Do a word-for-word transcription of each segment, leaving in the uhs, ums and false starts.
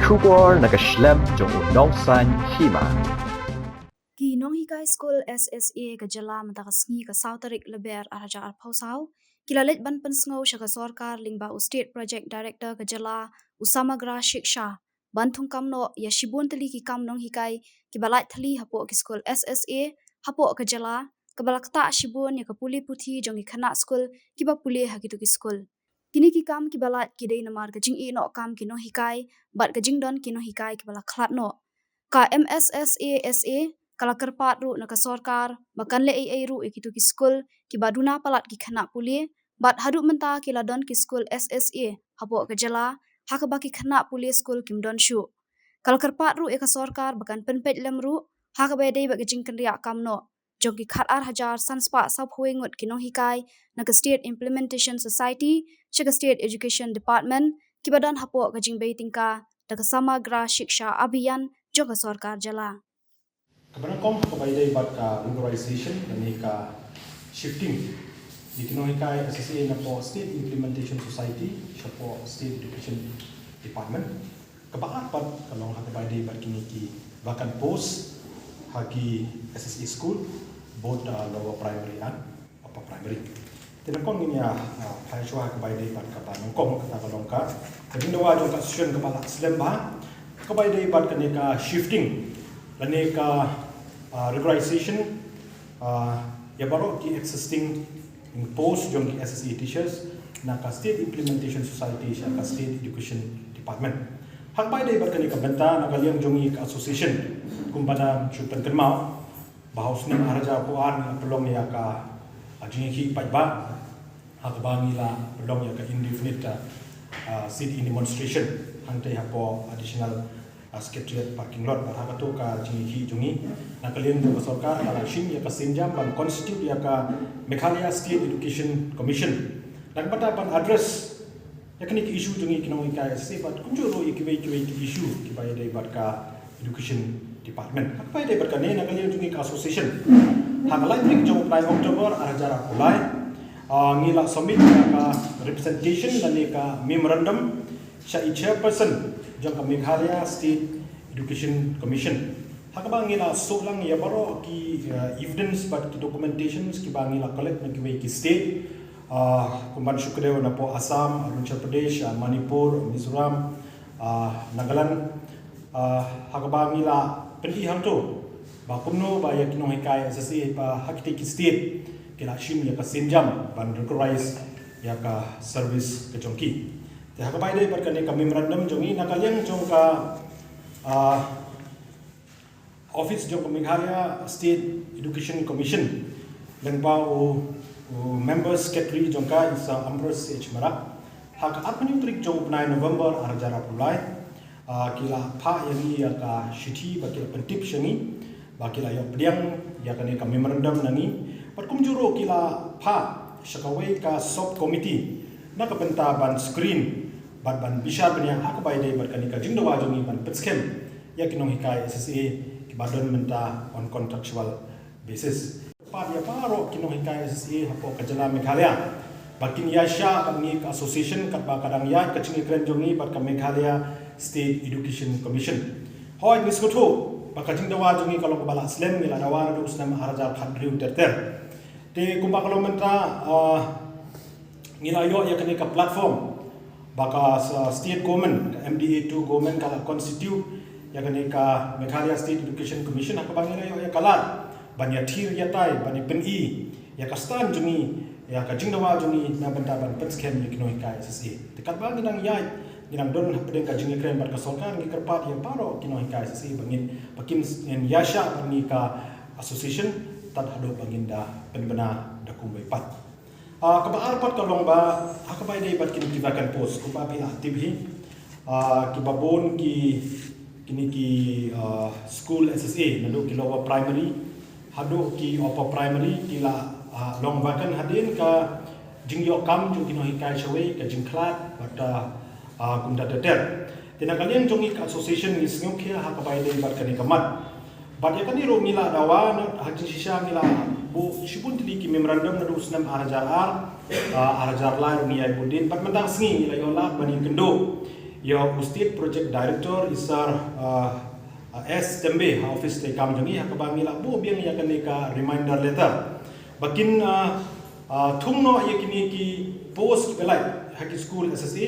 Khubor na ka shlem jong u nongsan hima. Ki nonghikai skul S S A ka jylla mynta ka sngi ka saw tarik Lber ar hajar arphew saw ki la leit ban pynsngew sha ka sorkar lyngba u State Project Director ka jylla, u Samagra Shiksha, ban thungkam noh ïa shibun tylli ki kam nonghikai kiba lait thylli hapoh ki skul S S A hapoh ka jylla, kaba la ktah shibun ïa ka pule puthi jong ki khynnah skul kiba pule ha kito ki skul. Kine ki kam kiba lait ki dei namar ka jingïehnoh kam ki nonghikai bad ka jingdon ki nonghikai kiba la khlad noh. Ka M S S A S A ka la kyrpad ruh na ka sorkar ba kan leh ei ei ruh ïa kito ki skul kiba duna palat ki khynnah pule, bad haduh mynta ki la don ki skul S S A hapoh ka jylla, ha kaba ki khynnah pule skul kim don shuh. Ka la kyrpad ruh ïa ka sorkar ba kan pynpeit lem ruh ha kaba ïadei bad ka jingkynriah kam noh jong ki khat ar hajar san spah sawphew ngut ki nonghikai na ka State Implementation Society sha ka State Education Department, kiba don hapoh ka jingbei tyngka da ka Samagra Shiksha Abhiyan jong ka sorkar jylla. Kaba nyngkong ha kaba ïadei bad ka regularization lane ka shifting ïa ki nonghikai S S A napoh State Implementation Society shapoh State Education Department. Kaba ar pat ka long ha kaba ïadei bad kine ki vacant post ha ki S S A school, both, uh, lower primary and upper primary. Te nyngkong ngin ïa, uh, phai shuwa ha kaba ïadei bad kaba nyngkong, kata ka long ka, ka jingdawa jong ka association kaba la slem bha ha kaba ïadei bad kane ka shifting lane ka, uh, regularization, uh, ïa baroh ki existing post jong ki S S A teachers na ka State Implementation Society sha ka State Education Department. Ha kaba ïadei bad kane ka bynta, na ka liang jong ngi ka association, kumba nga shu pynkynmaw ba ha u snem ar hajar arphew ar ngi la pynlong ïa ka, ah, jingïakhih paidbah ha kaba ngi la pynlong ïa ka indefinite, ah, sit-in demonstration hangtei hapoh additional, ah, Secretariat parking lot. Bad ha kato ka jingïakhih jong ngi, na ka liang jong ka sorkar ka la shim ïa ka sienjam ban constitute ïa ka Meghalaya State Education Commission. Na ka bynta ban address ïa kine ki issue jong ngi ki nonghikai S S A bad kumjuh ruh ïa kiwei kiwei ki issue kiba ïadei bad ka Education Department. Ha kaba ïadei bad kane, na ka liang jong ngi ka association, ha ka lai tarik jong u bnai October ar hajar arphew lai, ah, ngi la submit ïa ka representation lane ka memorandum sha i chairperson jong ka Meghalaya State Education Commission. Ha kaba ngi la shu lang ïa baroh ki, eh, evidence bad ki documentations kiba ngi la collect na kiwei ki state, ah, kumban shu kdew napoh Assam, Arunachal Pradesh, ah, Manipur, Mizoram, ah, Nagaland, ah, ha kaba ngi la pyni hangto ba kumno ba ïa ki nonghikai S S A ba ha kitei ki state ki la shim ïa ka sienjam ban regularize ïa ka service ka jong ki. Te ha kaba ïadei bad kane ka memorandum jong ngi, na ka liang jong ka, ah, office jong ka Meghalaya State Education Commission, lyngba u, u member secretary jong ka, i Sir Ambrose H Marak, ha ka arphew tarik jong u bnai November ar hajar arphew lai, ah, ki la phah ïa ngi ïa ka shithi ba ki la pyntip sha ngi ba ki la ïoh pdiang ïa kane ka memorandum na ngi. Bad kumjuh ruh ki la phah sha kawei ka sub committee na ka bynta ban screen bad ban bishar bniah ha kaba ïadei bad kane ka jingdawa jong ngi ban pynskhem ïa ki nonghikai S S A kiba don mynta on contractual basis. Pat ïa baroh ki nonghikai S S A hapoh ka jylla Meghalaya ba kin ïaishah bad ngi ka association katba ka dang ïaid ka jingïakren jong ngi bad ka Meghalaya State Education Commission. Hooid, ngi sngewthuh ba ka jingdawa jong ngi ka long kaba la slem, ngi la dawa naduh u snem ar hajar khathynriew ter ter. Te kumba ka long mynta, ah, ngi la ïoh ïa kane ka platform ba ka, ah, state government, ka M D A two government ka la constitute ïa kane ka Meghalaya State Education Commission, ha kaba ngi la ïoh ïa ka lad ban ïathir ïatai, ban ïapyni ïa ka stand jong ngi, ïa ka jingdawa jong ngi na bynta ban pynskhem ïa ki nonghikai S S A. Te katba ngi dang ïaid, ngi dang don hapdeng ka jingïakren bad ka sorkar, ngi kyrpad ïa baroh ki nonghikai S S A ba ngin, ba kin, ngin ïaishah bad ngi ka association tad haduh ba ngin da pynbna da kumwei pat. Ah, kaba ar pat ka long ba ha kaba ïadei bad kine ki vacant post, kumba phi la tip hi, ah, kiba bun ki, kine ki, ah, school S S A, naduh ki lower primary haduh ki upper primary ki la, ah, long vacant hadien ka jingïoh kam jong ki nonghikai shawei, ka jingkhlad bad, ah, ah, kumta ter ter. Te na ka liang jong ngi ka association ngi sngewkhia ha kaba ïadei bad kane ka mat. Bad ïa kane ruh ngi la dawa na ha jingshisha ngi la buh shibun tylli ki memorandum naduh u snem ar hajar ar, ah, ar hajar lai ruh ngi ïa buh dien. Bad mynta ka sngi ngi la ïoh lad ban ïakynduh Ïa u State Project Director i Sir, ah, ah, S Tembe ha office treikam jong ngi ha kaba ngi la buh biang ïa kane ka reminder letter. Ba kin, ah, ah, thung noh ïa kine ki post kiba lait ha ki school S S A,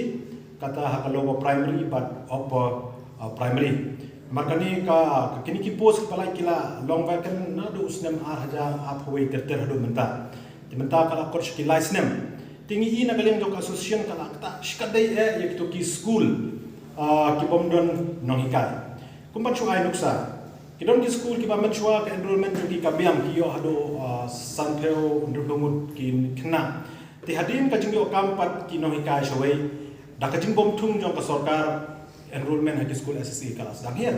kata ha ka lower primary bad upper, ah, primary. Namar kane ka, ka kine ki post kiba lait ki la long vacant naduh u snem ar hajar arphew wei ter ter haduh mynta. Te mynta ka la kot sha ki lai snem. Te ngi i na ka liang jong ka association ka la ktah shikatdei eh ïa kito ki school, ah, ki bym don nonghikai. Kum ban shu ai nuksa, ki don ki school kiba mynshuwa ka enrollment jong ki ka biang, ki ïoh haduh, ah, sanphew hynriewphew ngut ki khynnah. Te hadien ka jingïoh kam pat ki nonghikai shawei, da ka jingbymthung jong ka sorkar, enrollment ha ki school S S A ka la sdang hiar.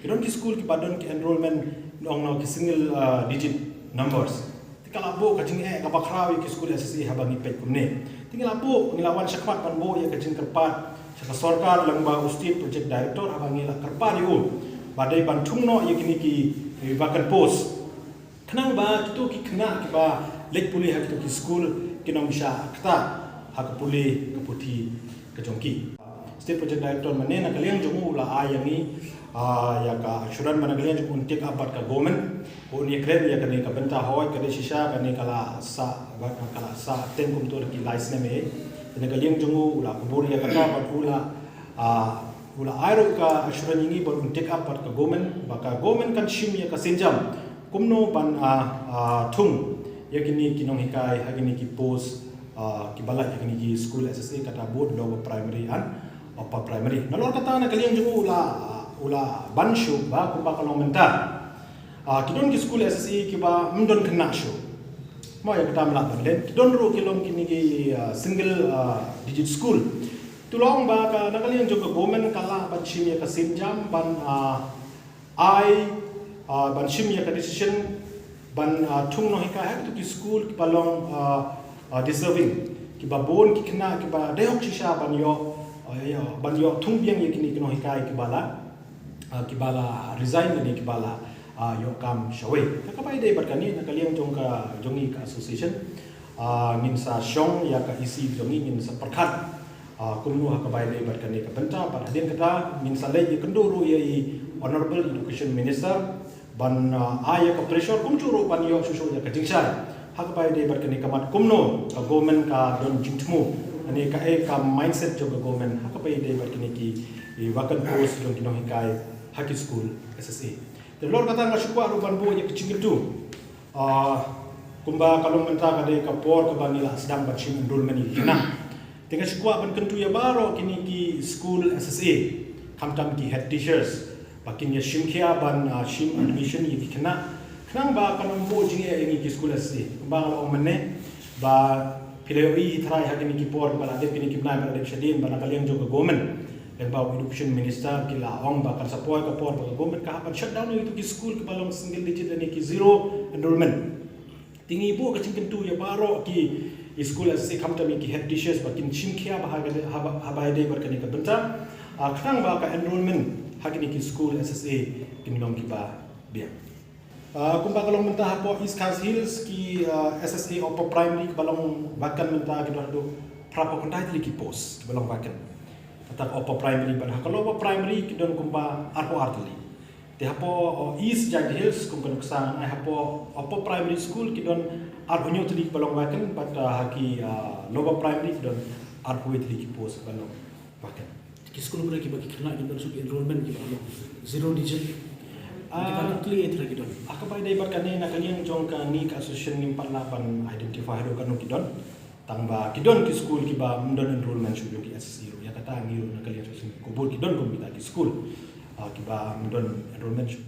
Ki don ki school kiba don ki enrollment nong nong ki single, ah, digit numbers. Te ka la buh ka jingeh kaba khraw ïa ki school S S A haba ngi peit kumne. Te ngi la buh, ngi la wan shakhmat ban buh ïa ka jingkyrpad sha ka sorkar lyngba u State Project Director haba ngi la kyrpad ïa u ba dei ban thung noh ïa kine ki, eh, vacant post. Khnang ba kito ki khynnah kiba leit pule ha kito ki school kin ym shah ktah ha ka pule ka puthi ka jong ki. State Project Director mynne na ka liang jong u la ai ïa ngi, ah, ïa ka assurance ba na ka liang jong u un take up bad ka government. Un ïakren ïa kane ka bynta, hooid ka dei shisha kane ka la sah, bad ka la sah teng kumto da ki lai snem eh. Na ka liang jong u la kubur ïa kata bad u la, ah, u la ai ruh ka assurance ïa ngi ba un take up bad ka government, ba ka government kan shim ïa ka sienjam kumno ban, ah, ah, thung ïa kine ki nonghikai ha kine ki post, ah, kiba lait ha kine ki school S S A, kata both lower primary and upper primary. Nalor kata na ka liang jong u la, u la ban shuh ba kumba ka long mynta, ah, ki don ki school S S A kiba ym don khynnah shuh. Mo ïa kata ym lah ban len. Ki don ruh ki long kine ki, ah, single, ah, digit school. To long ba ka na ka liang jong ka government ka lah ban shim ïa ka sienjam ban, ah, ai, ah, ban shim ïa ka decision ban, ah, thung nonghikai ha kito ki school kiba long, ah, ah, deserving, kiba bun ki khynnah kiba dei hok shisha ban ïoh, ah, ïa, ban ïoh thung biang ïa kine ki nonghikai kiba la, ah, kiba la resign ne kiba la, ah, ïoh kam shawei. Te kaba ïadei bad kane na ka liang jong ka, jong ngi ka association, ah, ngin sa shong ïa ka E C jong ngi, ngin sa pyrkhat, ah, kumno ha kaba ïadei bad kane ka bynta, bad hadien kata ngin sa leit ïakynduh ruh ïa i Honourable Education Minister ban, ah, ai ïa ka pressure kumjuh ruh ban ïoh shuh shuh ïa ka jingshai ha kaba ïadei bad kane ka mat, kumno ka government ka don jingthmu ne kaei ka mindset jong ka government ha kaba ïadei bad kine ki, i vacant post jong ki nonghikai ha ki school S S A. Te nalor kata nga shu kwah ruh ban buh ïa ka jingkyntu. Ah, kumba ka long mynta ka dei ka por kaba ngi la sdang ban shim enrollment ïa ki khynnah. Te nga shu kwah ban kyntu ïa baroh kine ki school S S A, khamtam ki head teachers, ba kin ïa shim khia ban, ah, shim admission ïa ki khynnah, khnang ba kan ym buh jingeh ïa ngi ki school S S A. Kumba nga la ong mynne ba phi la ïohi tharai ha kine ki por ba la dep, kine ki bnai ba la dep shadien, ba na ka liang jong ka government, lyngba u Education Minister ki la ong ba kan sa poi ka por ba ka government ka hap ban shutdown ïa kito ki school kiba long single digit lane ki zero enrollment. Te ngi buh ka jingkyntu ïa baroh ki, i school S S A, khamtam ïa ki head teachers ba kin shim khia ba ha ka dei, haba, haba ïadei bad kane ka bynta, ah, khnang ba ka enrollment ha kine ki school S S A kin long kiba biang. Ah, kumba ka long mynta hapoh East Khasi Hills ki, ah, S S A upper primary kiba long vacant mynta ki don haduh phra phew khyndai tylli ki post kiba long vacant. Kata ka upper primary, bad ha ka lower primary ki don kumba arphew ar tylli. Te hapoh, oh, East Jaintia Hills kum ka nuksa nga ai, hapoh upper primary school ki don arphew hynñiew tylli kiba long vacant, bad, ah, ha ki, ah, lower primary ki don arphew wei tylli ki post kiba long vacant. Ki school kine kiba ki khynnah ki don shuh ki enrollment kiba long zero digit. Ah, kita totally eh tira ki don. Ha kaba ïadei bad kane na ka liang jong ka ngi ka association ngim pat lah ban identify haduh katno ki don. Tang ba ki don ki school kiba ym don enrollment shuh jong ki S S A ruh. Ïa kata ngi ruh na ka liang association ngi kubur ki don kum kita ki school, ah, kiba ym don enrollment shuh.